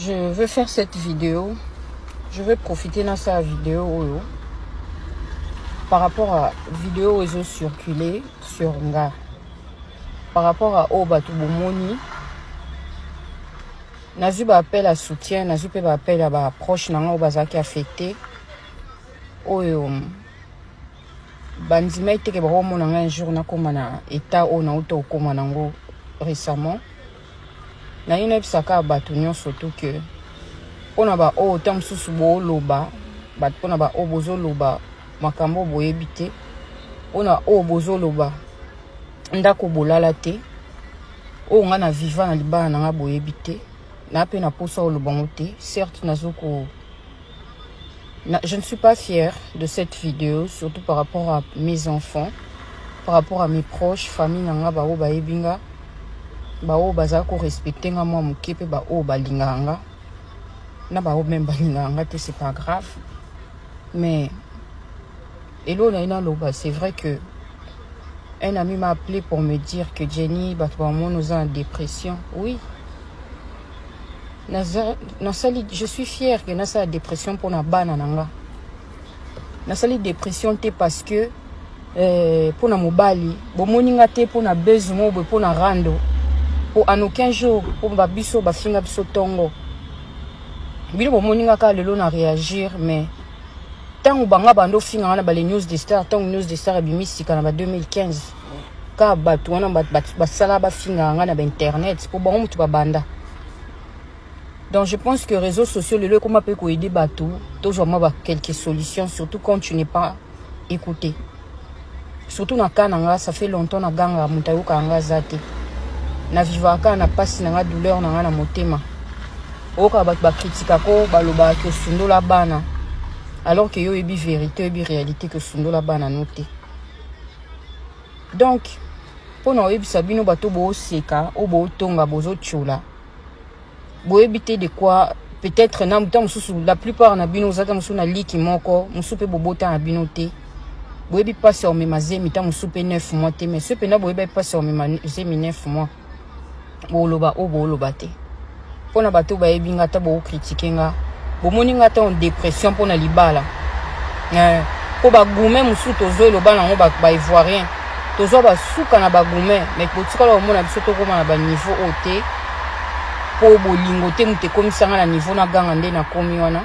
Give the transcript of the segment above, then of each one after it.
Je veux faire cette vidéo. Je veux profiter dans sa vidéo oyo par rapport à vidéo ezo circuler sur nga. Par rapport à oyo bato bomoni nazwi ba appel à soutien, nazwi mpe ba appel ya ba proche na nga oyo bazalaki affecté oyo bandima ete ke bakomona nga un jour nakóma na état oyo nauta kokóma nango récemment. Naye nayebisaka bato nyonso tu ke mpona baoyo ta mosusu booloba, bato mpona baoyo bozoloba makambo oyo boyebi te, mpona oyo bozoloba ndako bolala te, oyo nga na viva na libala na nga boyebi te, na mpe na posa oloba ngo te. Certes, nazoko je ne suis pas fière de cette vidéo, surtout par rapport à mes enfants, par rapport à mes proches, famille na nga, baoyo bayebi nga, baoyo bazala korespecte nga mwa moke, mpe baoyo balingaka nga, na baoyo même balingaka nga te, c'est pas grave. Mais eloko na ye naloba, c'est vrai que un ami m'a appelé pour me dire que Jenny, bato bamona oza na dépression. Oui, nasali, je suis fière que nasala dépression mpona bana na nga. Nasali dépression te parce que mpona mobali bomoni nga te, mpona buzz moko boye, mpona rando, po en aucun jour mpo babiso bafinga biso ntongo. Bino bomoni nga kaka lelo na réagir, mais ntango banga bando ofinga nga na bale News de Star, ntango News de Star ebimi sika na ba 2015, kaka bato wana basala bafingaka nga na bainternet mpo bango motu babanda. Donc je pense que réseaux sociaux lelo ekoma mpe koaider bato tozwa mwa ba quelques solutions, surtout quand tu n'es pas écouté. Surtout na cas na nga, ça fait longtemps na ganga, moto ayokaka nga aza te. Na vivaka kaka na mpasi na nga, douleur na nga na motema. Oyokaka bato bakritikako, balobaka ke osundola bana, alors que yo oyebi vérité, oyebi réalité ke osundola bana no te. Donc mpo na oyebisa bino bato booseka, oyo bootonga, bozotiola, boyebi te de quoi. Peut-être na ntango mosusu, la plupart na bino ozalaka mosusu na liki moko, mosusu mpe bobota na bino te, boyebi mpasi ya komema zemi ntango mosusu mpe 9 mois te. Mais soki mpenza boyebi mpasi ya komema zemi 9 mois, boloba oyo booloba te. Mpona bato bayebi nga, ata bookritike nga, bomoni nga ata en dépression mpona libala, mpo bagume mosusu tozwa eloba nango baivoirien, tozwa basuka na bagume, mais botikala komona biso tokóma na baniveau oyo te, mpo bolingo te moto ekomisanga na niveau naganga nde nakomi wana.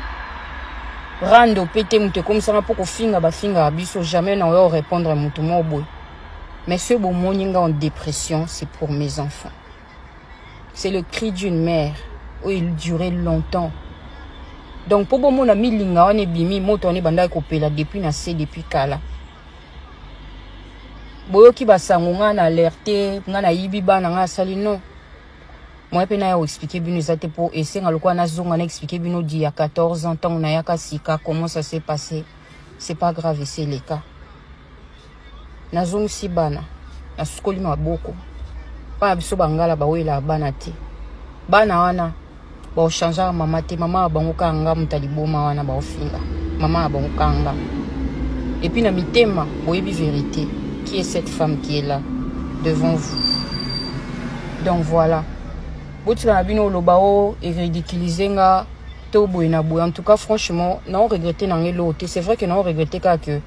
Rando mpe te moto ekomisanga mpo kofinga bafingaka biso, jamais na oyo répondre motu moko boye. Mais soki bomoni nga en dépression, c'est pour mes enfants, c'est le cri d'une mère oyo il durait longtemps. Donc mpo bomona milinga wana ebimi, moto wana ebandaki kopela depuis na se, depuis kala. Boyoki basango ngai na alerte, ngai nayibi bana, ngai asali non moya mpe naya koexpliquer bino eza te, mpo esenga lokola nazonga na expliquer bino di ya 14 ans ntango nayaka sika, comment ça s'est passé. C'est pas grave, ese eleka. Nazongisi bana, nasukoli maboko mpa na biso. Bangala bawelaka bana te, bana wana baochangeaka mama te. Mama ya bango kaka nga, moto aliboma wana baofinga mama ya bango kaka nga. Et puis na mitema boyebi vérité, qui est cette femme qui est là devant vous. Donc voilà, botika na bino oloba o eridiculize nga to boye na boye. En tout cas, franchement, nao regrette nanga eloko te. C'est vrai que nao regrette kaka que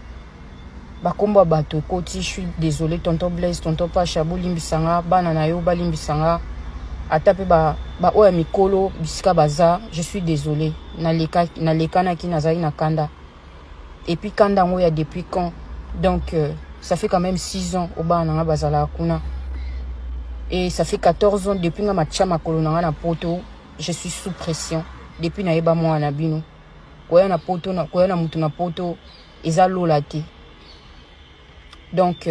bakombo ya bato ekoti. Je suis désolé, tonton Blaise, tonton Pacha, bolimbisanga, bana na yo balimbisanga, ata mpe baoyo ba ya mikolo bisika baza. Je suis désolé, nalekanaki, nazali na kanda. Et puis kanda yango ya depuis quand? Donc ça fait quand même 6 ans oyo bana na nga bazalaka kuna, et ça fait 14 ans depuis nga matia makolo na nga na poto. Je suis sous pression depuis nayeba mwana na bino. Koya na poto, koya na mutu na poto eza lola te. Donc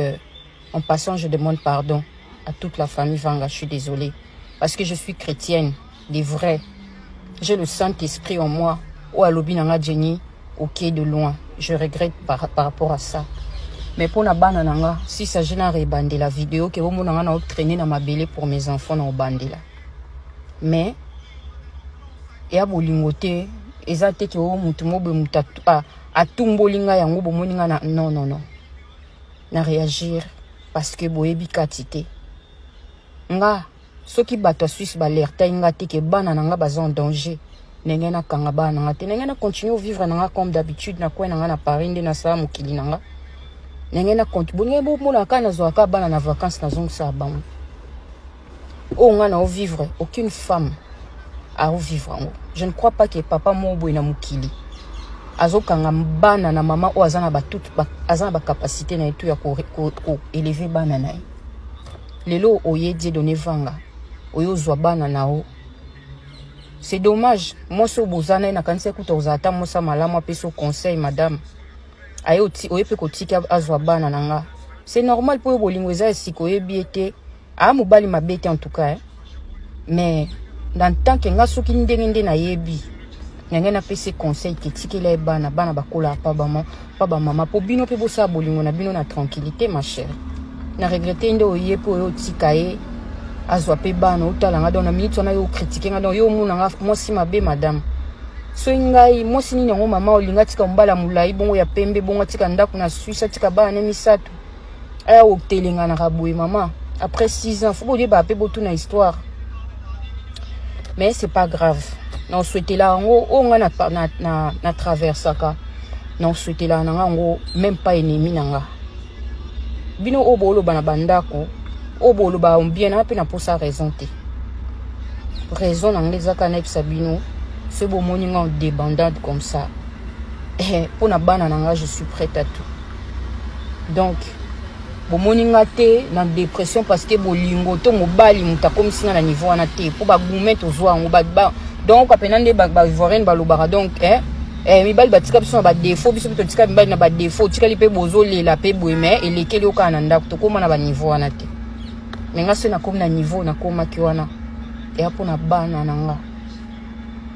en passant, je demande pardon à toute la famille Vanga. Je suis désolée parce que je suis chrétienne des vrais, j'ai le Saint-Esprit en moi oyo alobi na nga: Jenny, ok, de loin. Je regrette par rapport à ça. Mais mpona bana na nga, si s'agit na rebandela vidéo ke bomona nga na otraîner na mabele pour mes enfants, na obandela. Mais eya bolingo te, eza te ke o motu mo boye motu atumboli ngai yango bomoni ngai na non, non, non, na réagir parce que boyebi kati te nga. Soki bato ya Suisse baalertaki nga te ke bana na nga baza en danger, ndenge nakanga bana na nga te, ndenge na continue vivre na nga comme d'habitude na coin na nga na Paris, nde nasala mokili na nga, ndenge na continue. Bolingi bomona kaka nazwaka bana na vacances, nazongisaka bango. Oyo nga na ovivre, aucune femme aovivre yango. Je ne crois pas que papa moko boye na mokili azokanga bana na mama oyo aza na batute, aza na bacapacité na ye tu ya koélever bana na ye. Lelo oye Dieudonné Vanga, oyo ozwa bana na yo, c'est dommage. Mwasi oyo boza na ye, nakanisi ekuta kozala ata mwasi ya malamu, apesi conseil. Madame aye, oye mpe kotika azwa bana na nga, c'est normal, mpo oyo bolingo eza esika oyebi ye te. Aa mobali mabe te en tout cas, eh? Mais dans tant que nga, soki ndenge nde nayebi ndenge napesi conseil ke tikela ye bana, bana bakolaka pa bama pa bamama, mpo bino mpe bosala bolingo na bino na tranquillité. Ma chérie, na regrette nde oye mpe oyo otika ye azwa mpe bana. Otala nga donc na minute wana, yo ocritiquer nga, donc yo omona nga mwasi mabe. Madame, soki ngai mwasi nini yango, mama olinga atika mobala molai bongo ya pembe bongo, atika ndako na Suisse, atika bana ne misato, aya kotelenganaka boye? Mama, après 6 ans, faut boyeba mpe botuna histoire. Mais c'est pas grave, na osouhaitela yango oyo ngai na traversaka, na osouhaitela na nga yango même pas ennemi na nga. Bino oyo booloba na bandako, oyo boloba bien na mpe na posa raison te. Raison na nga eza kaka nayebisa bino, soki bomoni nga en débandade comme ça, mpo na bana na nga, je suis prête à tout. Donc bomoni nga te na dépression parce que bolingo to mobali moto akomisi nga na niveau wana te, mpo bagume tozwa yango. Donc apena nde baivoirienne balobaka donc, mibali batika biso na badéfaut, biso mpe totika mibali na badéfaut. Otikali mpe bozolela mpe boye, mais elekeli yo kaka na ndako. Tokóma na baniveau wana te. Mais nga soki nakomi na niveau nakomaki wana, eya mpona bana na nga,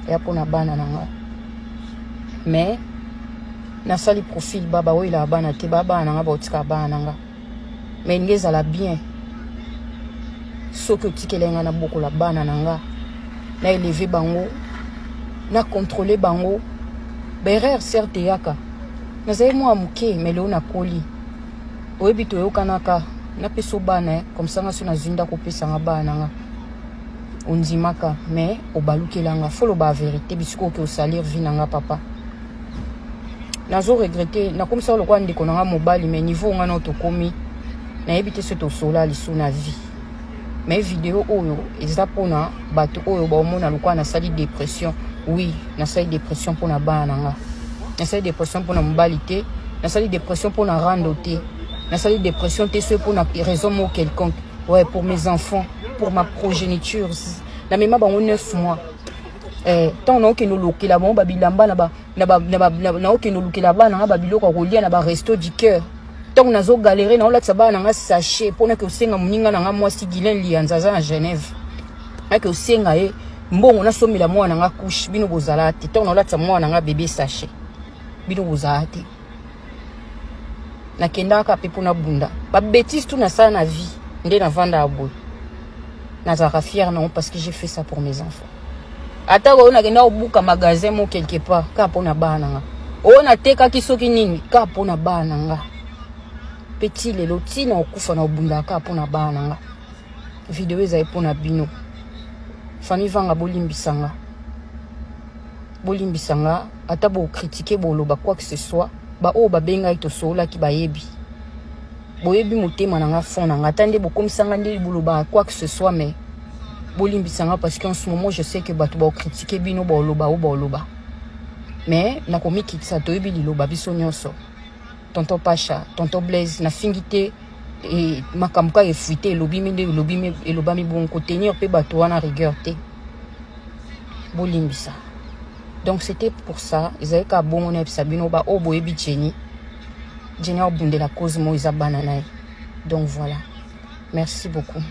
eya mpona bana na nga. Mais nasali profil ba baoyelaka bana te, baa bana na nga, baotikaka bana na nga. Mais elingi ezala bien soki otikeli nga nabokola bana na nga, na élever bango, na contrôler bango. Baerreur certes eyaka, nazali mwa moke, mais lelo nakoli. Oyebi, toyokanaka, napesa bana comme ça. Nga so nazwi ndako, opesanga bana na nga, ondimaka, mais obalukelanga. Faut loba vérité, bisika oke osalir vie na nga. Papa, nazo regretter. Nakomisa lokola ndeko na nga mobali, mais niveau nga na tokomi, nayebi te so tosola lisu na vie. Mais video oyo eza mpona bato oyo baomona lokola nasali dépression. Oui, nasali dépression mpona bana na nga. Nasali dépression mpona mobali te, nasali dépression mpona rando te, nasali dépression te soki mpona raison moko quelconque. Ouais, pour mes enfants, pour ma progéniture. Namema bango 9 mois. Ntango naokende olokela bango babilamba, naokende olukela bana nga babiloko ya kolia na baresto du cœur, ntango nazogalérer, naolatisa bana na nga sachet mpona ke osenga moninga na nga mwasi Guilin Lianza, aza na Genève, nake osenga ye mbongo nasomela mwana na nga couche. Bino bozala te. Ntango naolatisa mwana na nga bébé sachet, bino bozala te. Nakendaka mpe mpona bunda babêtises tu nasala na vie. Nde navandaka boye, nazalaka fière nango parce que j'ai fait ça pour mes enfants. Ata oyo nakenda kobuka magasin mo quelque part kaka mpona bana na nga, oyo natekaki soki nini kaka mpona bana na nga. Mpe ti lelo, ntina okufa na obundaka kaka mpona bana na nga. Video ezali mpona bino, famille Vanga. Bolimbisanga, bolimbisanga. Ata bocritiquer, boloba quoi que ce soit, baoyo babengaki, tosololaki, bayebi, boyebi motema na nga, fond na nga. Ata nde bokomisanga nde bolobaka quoi que ce soit, mais bolimbisanga parce qu'en ce moment, je sais que bato baocritiquer bino, baoloba o baoloba, mais nakomikitisa. Toyebi liloba biso nyonso. Tonton Pacha, tonton Blaise, nafingi te. E makambo kaka efuite, elobimi nde elobimi, elobami bongo. Kotenir mpe bato wana rigueur te, bolimbisa. Donc c'était pour ça, ezali kaka bongo. Nayebisa bino baoyo boyebi Jenny, Jenny aobundela cause moko eza bana na ye. Donc voilà, merci beaucoup.